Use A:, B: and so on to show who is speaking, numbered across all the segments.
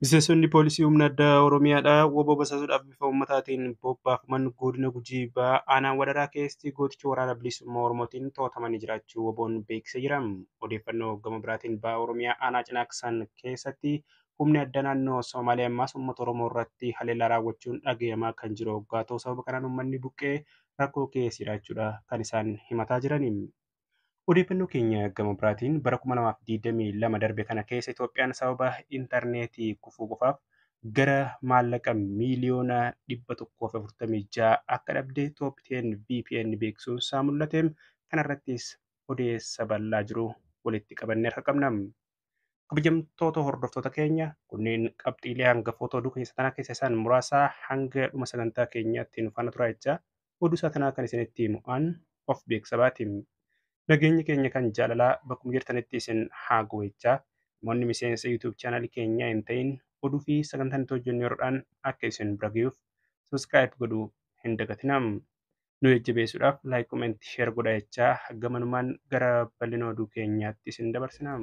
A: Miseensonni poolisii humna addaa Oromiyaadhaa WBO basaasuudhaaf bifa uummataatiin bobbaafaman godina Gujii Bahaa aanaa Wadaraa keessatti gooticha waraana bilisummaa Oromootiin to'atamanii jiraachuu WBOn beeksisee jira. Odeeffannoo gama biraatiin Bahaa Oromiyaa aanaa Cinaaksan keessatti humni addaa naannoo Somaaliyaa ammaas uummata Oromoo irratti haleellaa raawwachuun dhagayamaa kan jiru hoggaa ta'u sababa kanaan uummanni buqqee rakkoo keessa jiraachuudha kan isaan himataa jirani. Odeeffannoo keenya gama biraatiin bara 2022 darbe kana keessa Itoophiyaan sababa intarneetii kufuu qofaaf gara maallaqa miiliyoona 146 akka dhabde Toopteen VPN beeksisuun isaa mul'ate. Kanarrattis odeessa bal'aa jiru walitti qabannee harka qabna. Kabajamtoota hordoftoota keenya kunneen qabxiilee hangafoota oduu keessa tanaa keessa isaan muraasa hanga dhuma sagantaa keenyaatti nu faana turaa jechaa oduu isaa tanaa kan isinitti himu an of beeksabaati. Nageenyi keenya kan jaalalaa bakkuma jirtanitti isin haa ga'u namoonni miseensa YouTube chaanalii keenyaa hin ta'in oduu fi sagantaa nuti hojjennu yeroodhaan akka isin bira ga'uuf subscribe godhuu hin dagatinaa. Nu jajjabeessuudhaaf like, comment, share godhaa jechaa gamanumaan gara bal'ina oduu keenyaatti isin dabarsina.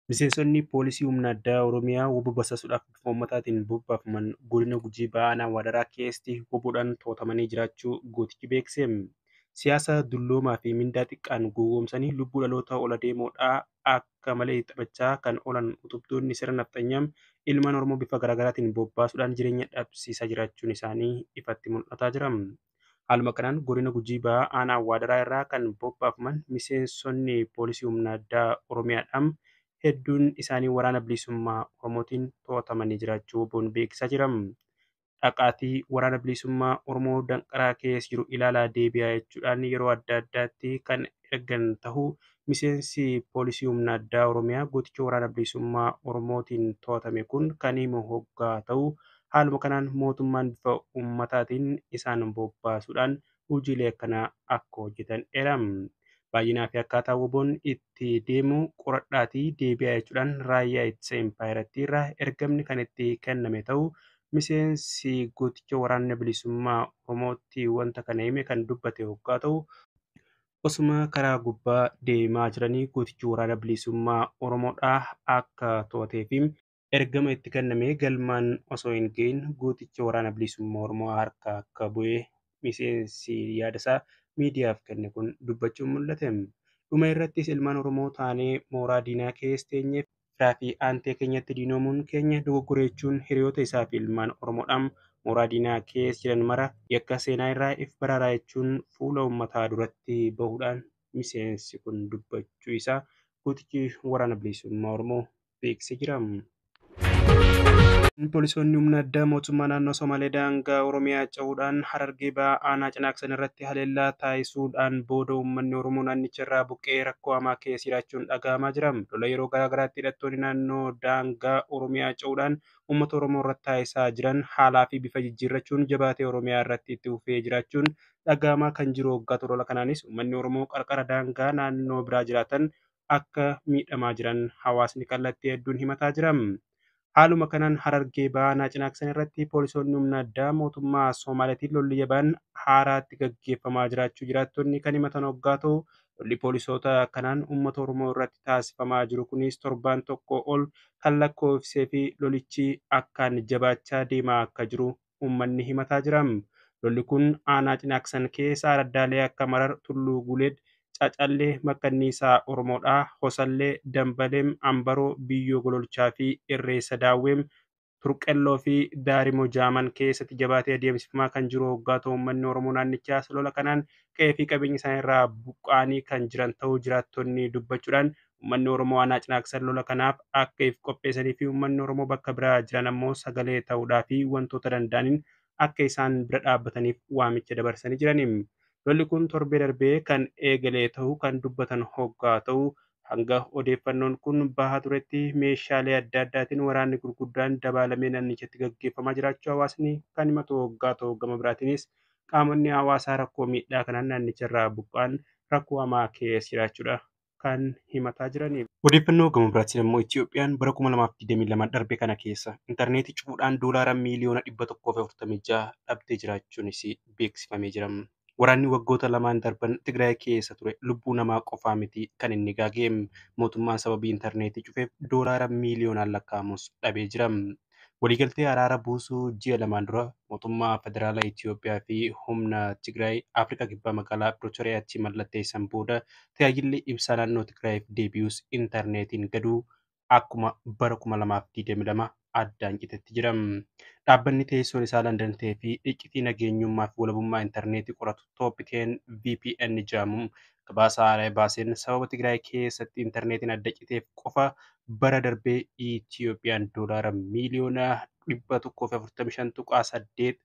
A: Miseensonni poolisii humna addaa Oromiyaa WBO basaasuudhaaf bifa uummataatiin bobbaafaman godina Gujii Bahaa aanaa Wadaraa keessatti WBOdhaan to'atamanii jiraachuu gootichi beeksise. Siyaasa dulloomaa fi mindaa xiqqaan gowwoomsanii lubbuu dhaloota ol adeemoodhaa akka malee taphachaa kan oolan utubdoonni sirna nafxanyaa ilmaan Oromoo bifa garaagaraatiin bobbaasuudhaan jireenya dhabsiisaa jiraachuun isaanii ifatti mul'ataa jira. Haaluma kanaan godina Gujii Bahaa aanaa Wadaraa irraa kan bobbaafaman miseensonni poolisii humna addaa Oromiyaadhaan hedduun isaanii waraana bilisummaa Oromootiin to'atamanii jiraachuu WBOn beeksisaa jira. Dhaqaatii waraana bilisummaa Oromoo danqaraa keessa jiru ilaalaa deebi'aa jechuudhaan yeroo adda addaatti kan ergan ta'uu miseensi poolisii humna addaa Oromiyaa gooticha waraana bilisummaa Oromootiin to'atame kun kan himu hoggaa ta'u haaluma kanaan mootummaan bifa uummataatiin isaan bobbaasuudhaan hojiilee akkanaa akka hojjetan eerama. Baay'inaa fi akkaataa WBOn itti deemu qoradhaatii deebi'aa jechuudhaan raayyaa ittisa impaayerattii irraa ergamni kan itti kenname ta'uu miseensi gooticha waraana bilisummaa Oromootti wanta kana hime kan dubbate hoggaa ta'u osuma karaa gubbaa deemaa jiranii gootichi waraana bilisummaa Oromoodhaa akka to'atee fi ergama itti kenname galmaan osoo hin gahin gooticha waraana bilisummaa Oromoo harka akka bu'e miseensi yaadasaa miidiyaaf kenne kun dubbachuun mul'ate. Dhuma irrattis ilmaan Oromoo taanee mooraa diinaa keessa teenyee firaa fi aantee keenyatti diinoomuun keenya dogoggora jechuun hiriyoota isaa fi ilmaan Oromoodhaan mooraa diinaa keessa jiran mara yakka seenaa irraa if baraaraa jechuun fuula uummataa duratti bahuudhaan miseensi kun dubbachuu isaa gootichi waraana bilisummaa Oromoo beeksisee jira. Poolisoonni humna addaa mootummaa naannoo Somaalee daangaa Oromiyaa ce'uudhaan Harargee Bahaa aanaa Cinaaksan irratti haleellaa taasisuudhaan booda uummanni Oromoo naannicha irraa buqqee rakkoo hamaa keessa jiraachuun dhaga'amaa jira. Lola yeroo garaagaraatti hidhattoonni naannoo daangaa Oromiyaa ce'uudhaan uummata Oromoo irratti taasisaa jiran haalaa fi bifa jijjiirrachuun jabaatee Oromiyaa irratti itti fufee jiraachuun dhaga'amaa kan jiru hoggaa ta'u lola kanaanis uummanni Oromoo qarqara daangaa naannoo biraa jiraatan akka miidhamaa jiran hawaasni kallattii hedduun himataa jira. Haaluma kanaan Harargee Bahaa aanaa Cinaaksan irratti poolisoonni humna addaa mootummaa Somaaliitiin lolli jabaan haaraatti gaggeeffamaa jiraachuu jiraattonni kan himatan hoggaa ta'u lolli poolisoota kanaan uummata Oromoo irratti taasifamaa jiru kunis torbaan tokko ol kan lakkoofsee fi lolichi akkaan jabaachaa deemaa akka jiru uummanni himataa jira. Lolli kun aanaa Cinaaksan keessa araddaalee akka Marar, Tulluu Guleed, Cacallee, Makkanniisaa Oromoodhaa, Hosallee, Dambaleem, Ambaroo, Biyyoo Gololchaa fi Irreessa Daawweem, Turqelloo fi Daarimo Jaaman keessatti jabaatee adeemsifamaa kan jiru hoggaa ta'u uummanni Oromoo naannichaas lola kanaan qe'ee fi qabeenya isaanii irraa buqqa'anii kan jiran ta'uu jiraattonni dubbachuudhaan uummanni Oromoo aanaa Cinaaksan lola kanaaf akka if qopheessanii fi uummanni Oromoo bakka biraa jiran ammoo sagalee ta'uudhaa fi wantoota danda'aniin akka isaan bira dhaabbataniif waamicha dabarsanii jiraniin. Lolli kun torbee darbee kan eegalee ta'uu kan dubbatan hoggaa ta'u hanga odeeffannoon kun bahaa turetti meeshaalee adda addaatiin waraanni gurguddaan dabaalamee naannichatti gaggeeffamaa jiraachuu hawaasni kan himatu hoggaa ta'u gama biraatiinis qaamonni hawaasaa rakkoo miidhaa kanaan naannicha irraa buqqa'an rakkoo hamaa keessa jiraachuudha kan himataa jirani. Odeeffannoo gama biraatiin immoo Itiyoophiyaan bara 2022 darbe kana keessa intarneetii cufuudhaan doolaara miiliyoona 146 dhabdee jiraachuunis beeksifamee jira. Waraanni waggoota lamaan darban Tigraay keessa ture lubbuu namaa qofaa miti kan inni gaaga'e. Mootummaan sababii intarneetii cufeef doolaara miiliyoonaan lakkaa'amus dhabee jira. Waliigaltee araara buusuu ji'a lamaan dura mootummaa federaalaa Itiyoophiyaa fi humna Tigraay Afrikaa Kibbaa magaalaa Pirootoriyaatti mallatteessan booda tajaajilli ibsaa naannoo Tigraayiif deebi'us intarneetiin gaduu akkuma bara 2022 addaan citetti jira. Dhaabbanni teessoon isaa Landan ta'ee fi iccitii nageenyummaa fi walabummaa intarneetii qoratu Top 10 VPN jedhamu gabaasa haaraa baaseen sababa Tigraay keessatti intarneetiin adda citeef qofa bara darbee Itiyoophiyaan doolaara miiliyoona 145.8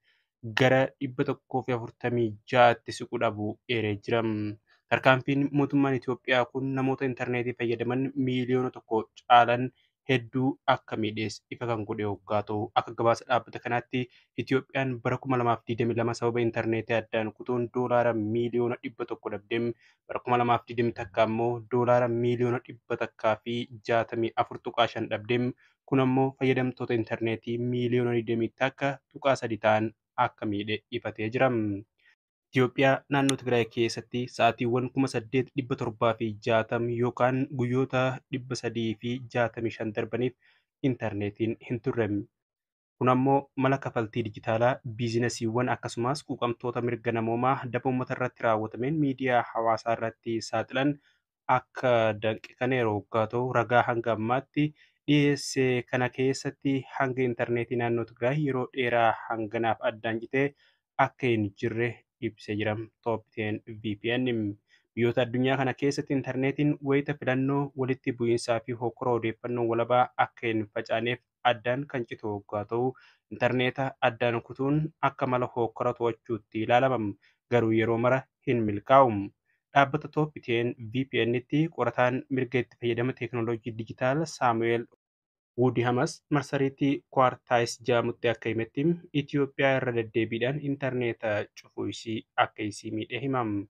A: gara 146tti siqu dhabu eeree jira. Tarkaanfiin mootummaan Itiyoophiyaa kun namoota intarneetii fayyadaman miiliyoona 1 caalan hedduu akka miidhees ifa kan godhe hoggaa ta'u, akka gabaasa dhaabbata kanaatti Itiyoophiyaan bara 2022 sababa intarneetii addaan kutuun doolaara miiliyoona 100 dhabdee bara 2021 ammoo doolaara miiliyoona 164.5 dhabdee, kun ammoo fayyadamtoota intarneetii miiliyoona 21.3 ta'an akka miidhe ifatee jira. Itiyoophiyaa naannoo Tigraay keessatti sa'aatiiwwan 8760 yookaan guyyoota 365 darbaniif intarneetiin hin turre. Kun ammoo mala kafaltii dijitaalaa, biizinasiiwwan akkasumas quuqamtoota mirga namoomaa daba uummata irratti raawwatameen miidiyaa hawaasaa irratti saaxilan akka danqikaneeru hoggaa ta'u, ragaa hanga ammaatti dhiyeesse kana keessatti hanga intarneetii naannoo Tigraay yeroo dheeraa hanganaaf addaan citee akka hin jirre ibsee jira. Top 10 VPN biyyoota addunyaa kana keessatti intarneetiin wayita filannoo walitti bu'iinsaa fi hokkora odeeffannoo walabaa akka hin facaaneef addaan kan citu hoggaa ta'u, intarneeta addaan kutuun akka mala hokkora to'achuutti ilaalama. Garuu yeroo mara hin milkaa'u. Dhaabbata Top 10 VPN'tti qorataan mirga itti fayyadama teekinooloojii dijitaala Saamu'eel Wuudihamas marsariitii Kuwaartaayis jedhamutti akka himetti Itiyoophiyaa irra deddeebiidhaan intarneeta cufuu isii akka isii miidhe himama.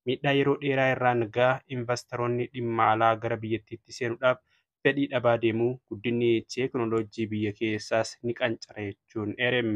A: Miidhaa yeroo dheeraa irraan ga'a investoroonni dhimma alaa gara biyyattiitti seenuudhaaf fedhii dhabaa deemuu, guddinni teekinooloojii biyya keessaas ni qancara jechuun eerem.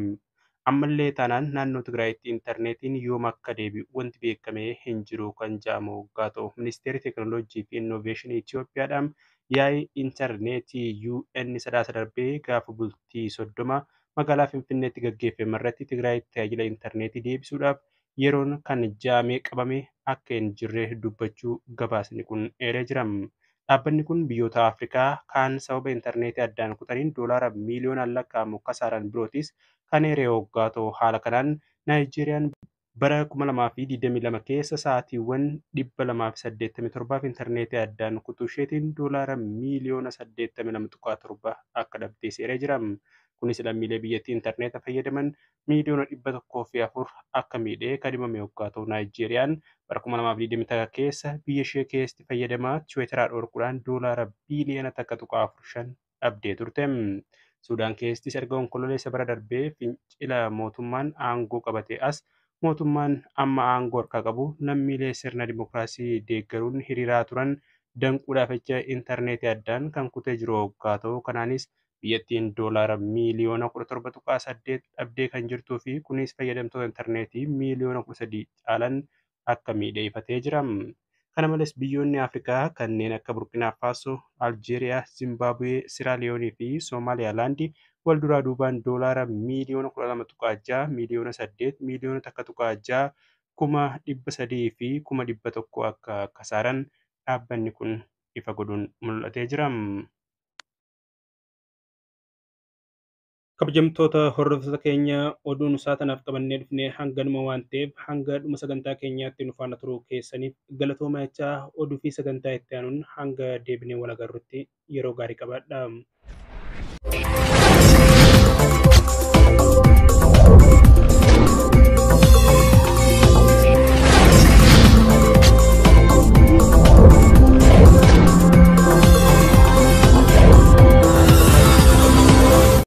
A: Ammallee taanaan naannoo Tigraayitti intarneetiin yoom akka deebi'u wanti beekamee hin jiru kan jedhamu hoggaa ta'u, ministeerri teekinooloojii fi innoveeshinii Itiyoophiyaadhaan yaa'ii intarneetii UN sadaasa darbee gaafa bultii 30 magaalaa Finfinneetti gaggeeffame irratti Tigraayitti tajaajila intarneetii deebisuudhaaf yeroon kan jaamee qabame akka hin jirre dubbachuu gabaasni kun eeree jira. Dhaabbanni kun biyyoota Afrikaa kaan sababa intarneetii addaan kutaniin doolaara miiliyoonaan lakkaa'amu kasaaran birootis kan eeree hoggaa ta'u, haala kanaan Naayijeeriyaan bara 2022 keessa sa'aatiiwwan 287 intarneetii addaan kutuu isheetiin doolaara miiliyoona 82.7 akka dhabdee seeree jira. Kunis lammiilee biyyattii intarneeta fayyadaman miiliyoona 104 akka miidhee kan himame hoggaa ta'u, Naayijeeriyaan bara 2021 keessa biyya ishee keessatti fayyadamaa Tiwiitaraa dhorkuudhaan doolaara biiliyoona 1.45 dhabdee turte. Suudaan keessattis erga onkololeessa bara darbee fincila mootummaan aangoo qabate as mootummaan amma aangoo harkaa qabu lammiilee sirna dimookiraasii deeggaruun hiriiraa turan danquudhaaf jecha intarneetii addaan kan kutee jiru hoggaa ta'u, kanaanis biyyattiin doolaara miiliyoona 17.8 dhabdee kan jirtuu fi kunis fayyadamtoota intarneetii miiliyoona 13 caalan akka miidhe ifatee jira. Kana malees biyyoonni Afrikaa kanneen akka Burkina Faso, Aljeeriyaa, Zimbaabuwee, Siraaliyoonii fi Somaaliyaalaandi wal duraa duubaan doolaara miiliyoona 12.6, miiliyoona 8, miiliyoona 1.6, 300,000 fi 100,000 akka kasaaran dhaabbanni kun ifa godhuun mul'atee jira. Kabajamtoota hordoftoota keenya, oduun isaa tanaaf qabannee dhufnee hanganuma waan ta'eef hanga dhuma sagantaa keenyaatti nu faana turuu keessaniif galatooma jechaa, oduu fi sagantaa itti aanuun hanga deebinee wal agarrutti yeroo gaarii qabaadha.